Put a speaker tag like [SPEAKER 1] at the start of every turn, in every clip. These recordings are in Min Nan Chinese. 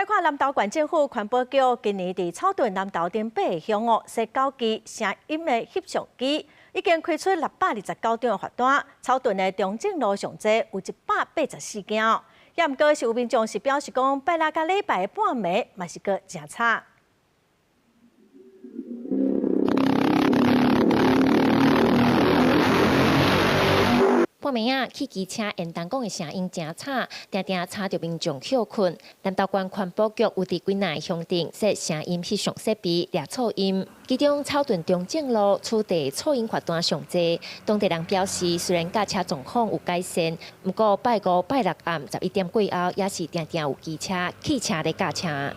[SPEAKER 1] 看南投縣政府環保局今年佇草屯南投等八个鄉哦，設九支聲音的翕相機，已經開出629張的罰單。草屯的中正路上濟有184件哦。也毋過是有民眾是表示講，拜六佮禮拜的半暝嘛是閣誠吵。
[SPEAKER 2] 半暝仔，汽機車緣燈管的聲音誠吵，定定吵著民眾歇睏。南投縣環保局有佇幾若个鄉鎮設聲音翕相設備掠噪音，其中草屯中正路此地噪音罰單上濟。當地人表示，雖然駕車狀況有改善，毋過拜五、拜六暗11點過後，也是定定有機車、汽車咧駕車。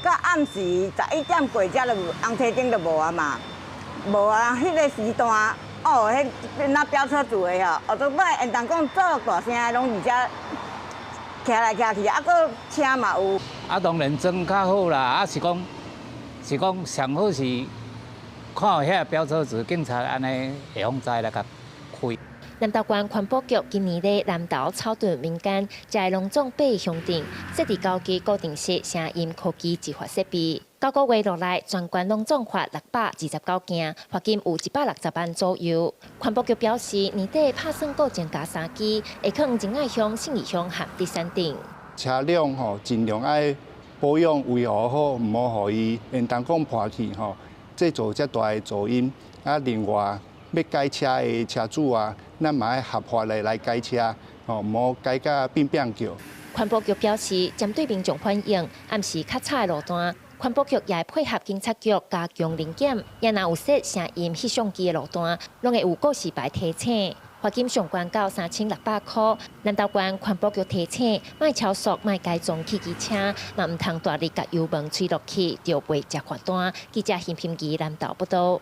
[SPEAKER 3] 到暗時11點過才就紅車燈就無啊嘛，無啊，彼個時段。哦，彼那飆車族的吼，哦，都擺緣燈管做大聲的，攏佇遮騎來騎去，啊，閣車嘛有。
[SPEAKER 4] 啊，當然裝較好啦，啊是講，是講上好是看有遐飆車族，警察按呢會予知來共開。
[SPEAKER 2] 南投縣環保局今年咧南投草屯民間，遮攏總八個鄉鎮設置九支固定式聲音科技執法設備。9個月落來，全縣攏總罰629件，罰金有160萬左右。環保局表示，年底拍算閣增加三支，會囥仁愛鄉、信義鄉和竹山鎮。
[SPEAKER 5] 車輛吼，盡量愛保養維護好，毋好予伊緣燈管破去吼，製造遮大的噪音。啊，另外欲改車的車主啊，咱嘛愛合法的來改車，吼，毋好改甲變變叫。
[SPEAKER 2] 環保局表示，針對民眾反映，暗時較吵的路段，環保局也會配合警察局加強臨檢，也若有設聲音翕相機的路段，攏會有告示牌提醒。罰金上懸到3600箍。南投縣環保局提醒，莫超速，莫改裝汽機車，嘛毋通大力共油門吹落去，就袂接罰單。記者邢品儀南投報導。